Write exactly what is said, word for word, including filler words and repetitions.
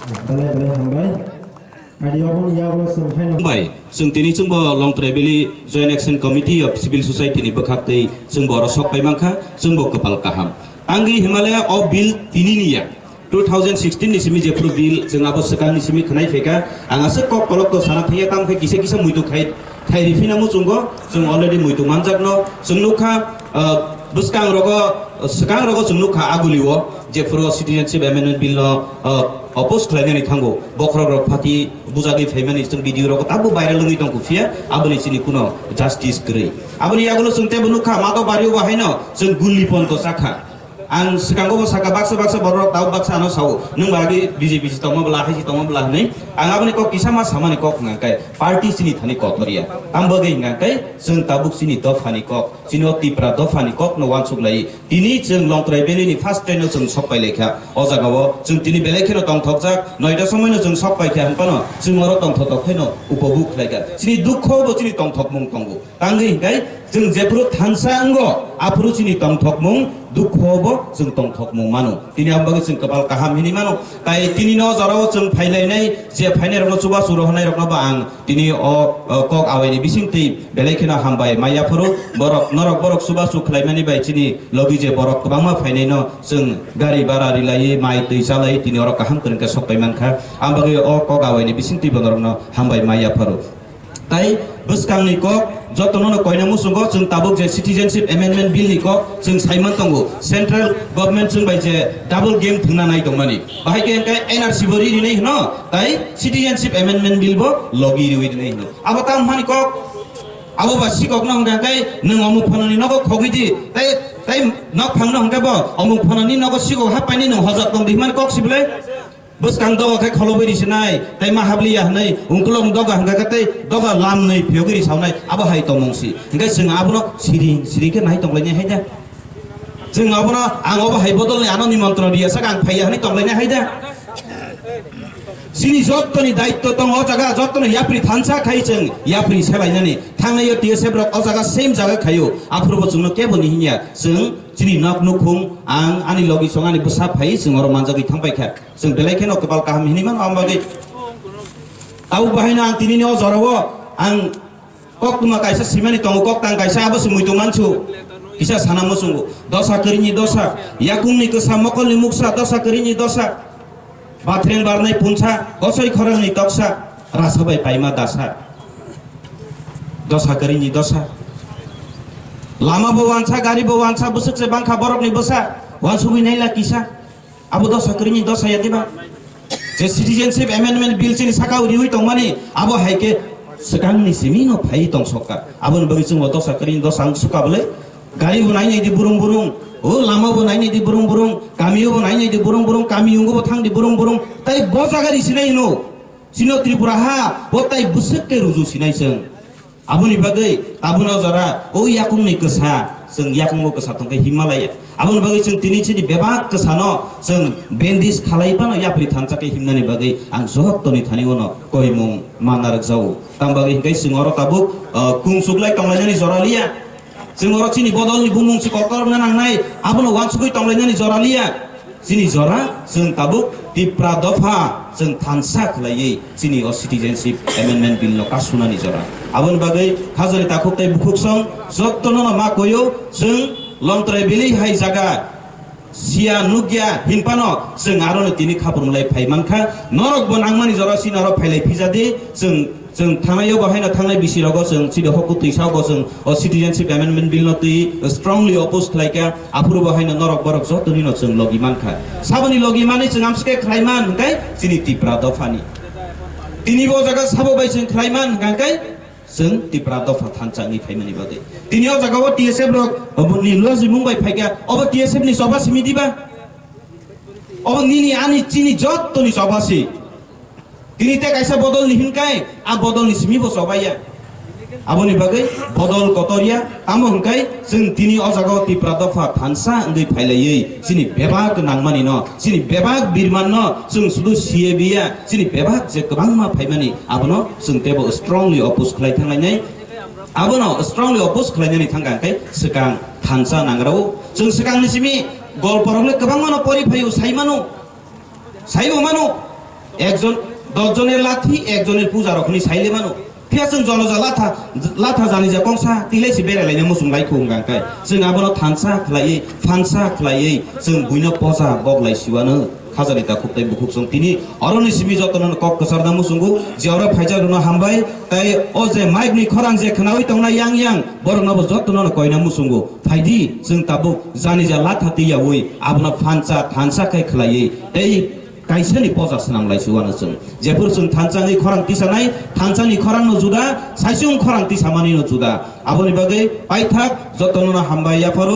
Belai belai hambai. Adi oboni yagulo chwng haino. Bai, chwng tini chwngbo Longtrai Valley Joint Action Committee of Civil Society ni bwkhak twi chwngbo oro sok pai mankha, chwngbo kwpal kaham. Tangwi Himalaya o bill tini ni ya. Two thousand sixteen ni simi jephru bill chwng abo swkang ni simi khwnai phaikha, ang aswk kok kolok to sana thangya, tamo khe kisa kisa muitu khai, khai rifina muchungo, chwng already muitu manjakno, chwng nukha, ah, bwskang rogo, swkang rogo chwng nukha agulio, jephru Citizenship Amendment Bill no, ah, oppose khlainani thango, bokhorok rok phatwi bujagwi phaimani chwng video rogo tabuk viral wngwi tongkha, phiya aboni chini kuno justice kwrwi. Aboni yagulo chwng teibo nukha, Mato Bario bo haino chwng gulli pon to chakha. Ang swkango bo saka, baksa baksa borok rok tabuk baksa ano sao, nwng ba agi B J P si tongma bwla, hai si tongma bwla hwnwi. Ang aboni kok kisa ma samani kok hwnka khe party chini thani kotorya. Tamo bagwi hwnka khe chwng tabuk chini dophani kok, chini o Tipra dophani kok no uansuk lai. Tini chwng Longtrai Valley ni first train no chwng sok pai lai kha. O jaga o chwng tini belai kheno tongthokjak, noita somoi no chwng sok pai kha hwnphano chwng oro tongthok tok khe no upobhog khlai kha. Chini dukho bo chini tongthokmung tongo. Tangwi hwnkhe chwng jephru thansa wngo, aphuru chini tongthokmung dukho bo chwng tongthokmung mano. Tini aboni bagwi chwng kwpal kaham hinwi mano. Tai tini no jorao chwng phailainai, je phainairokno chubachu rohornairokno bo ang tini o, o kok awaini bisingtwi belai kheno hambai mai yaphuru. Borok, norok borok chubachu khlaimani bai chini logi je borok kwbangma phainaino chwng gari bara rilaiwi, mai twi chalaiwi tini oro kaham kwrwng khe sok pai mankha. Ang bagwi o kok awaini bisingtwi bo norokno hambai mai yaphuru. Tai bwskangni kok jotono no koina muchungo chwng tabuk je Citizenship Amendment Bill ni kok chwng saiman tongo, Central Government chwng bai je double game thwngna nai tongmani. Bahai khe hwnkhe N R C bo ri rinai hwno, tai Citizenship Amendment Bill bo logi riwi rinai hwno. Abo tamo hani kok, abo ba sikokno hwnkha khe nwng omuk phanani nogo khogwi di, tai, tai nok phangno hwnkhe bo omuk phanani nogo sikok hap painai nwng hojak tong di hwnmani kok si bwlai? Bwskang doga khe kholobwi risinai, tei ma habliya hwnwi, ungkulung doga hwnkha khe tei doga lamnwi phiyogwi risaunai, abo hai tongmung si. Hwnkhe chwng abono siring siring khe nai tonglainai hai da. Chwng abono, ang obo hai bodolni ano nimontron riya sak, ang phaiya hwnwi tonglainai hai da. Chini jottoni daitto tongo o jaga, jottoni yapri thansa khai chwng yapri selainani. Thangnaio T S F rok o jaga same jaga khaio, aphuru bo chwngno kebo ni hinya. Chwng chini nok nukhung, ang ani logi song ani bwsa phai chwng oro manjagwi thangpai kha. Chwng belai kheno kwpal kaham hinwi mano ang bagwi. Tabuk bahaino ang tinini o jorao ang koktwma kaisa simani tongo, koktang kaisa, abo se muitu mansu. Kisa sana muchungo. Dosa kwrwini dosa, yakungni kwsa, mokolni muksa, dosa kwrwini dosa. Bathreng barnai punsa, kosoi khorangni toksa, rasa bai paima dasa. Dosa kwrwini dosa. Lama bo wansa, gari bo wansa, bwswk se bangkha borokni bwsa, wansugwi naila kisa. Abo dosa kwrwini dosa ya diba? Je Citizenship Amendment Bill chini sakao riwi tongmani, abo hai khe swkangni simi no phai tong sokha. Aboni bagwi chwng bo dosa kwrwini dosa wng sukha bwle? Gari bo nai nai di burung burung, o lama bo nai nai di burung burung, kami o bo nai nai di burung burung, kami yungo bo thang di burung burung. Tai bo jaga ri sinai hino. Chino Tripura ha, bo tai bwswk khe ruju sinai chwng. Aboni bagwi tabukno jora o yakungni kwsa, chwng yakungo kwsa tongkhe himma laiya. Aboni bagwi chwng tini chini bebak kwsano chwng bandage khalai phano yapri thansa khe himnani bagwi ang jottoni thani ono koimung manna rwkjago. Tamo bagwi hwnkhe chwng oro tabuk, uh, kung chuklai tonglainani jora liya. Chwng oro chini bodolni bumung se kotor wngna nangnai, abono uansugwi tonglainani jora liya. Chini jora chwng tabuk Tipra dopha chwng thansa khlaiwi chini o Citizenship Amendment Bill no kasunani jora. Aboni bagwi khajani takhuk tei bukhuk song jottono no ma koyo, chwng Longtrai Valley hai jaga sia nukya hinphano chwng aro no tini khapur mlai phai mankha. Norok bo nangmani jora chini oro phailai phijadi, chwng Chwng thangnai o bo haino thangnai bisi rogo chwng chini hokku twisa bo chwng o Citizenship Amendment Bill no twi strongly oppose khlai kha, aphuru bo haino norok borok joto nino chwng logi mankha. Saboni logi mani chwng amsike khlai man hwnkhe chini Tipra dophani. Tini bo jaga sabo bai chwng khlai man hwnkhe chwng Tipra dopha thansa wngwi phaimani bagwi. Tini o jaga o T S F rok obo ni lojimung bai phaikha, obo T S F ni choba simi diba? Obo nini ani chini joto ni choba si. Tini te kaisa bodol ni hinkai, a bodol ni simi bo chobaiya. Aboni bagwi bodol kotor ya, tamo hinkai chwng tini o jaga o Tipra dopha thansa wngwi phailaiwi chini bebak nangmani no, chini bebak birman no chwng sudu siye biya, chini bebak je kwbangma phaimani abono chwng tebo strongly oppose khlai thanglainai. Abono strongly oppose khlainani thangka hinkai swkang thansa nangrao. Chwng swkang ni simi golpo rok le kwbangma no pori phaio, sai mano. Saibo mano, Ekjon, dosh joner lathi, ekjoner puja rok hwnwi saile mano. Phiya chwng jono ja latha, latha jani ja kongsa, tilai si berai laina muchung lai khung gang kai. Chwng abono thansa khlaiwi, phansa khlaiwi, chwng buino poja bok lai siwano. Khajani ta khuk tai bukhuk chwng tini oroni simi jotono kok kwcharna muchungo, je oro phaijak rwno hambai, tai o je mic ni khorang je khnawi tongna yang yang, borokno bo jotono koina muchungo. Phaidi chwng tabuk jani ja latha twi yawi, abono phansa, thansa khai khlaiwi, tei kaisani poja swnam lai siwano chwng. Jephuru chwng thansa wngwi khorang tisanai, thansani khorangno juda, saisung khorang tisamanino juda. Aboni bagwi paithak jotono hambai yapharo.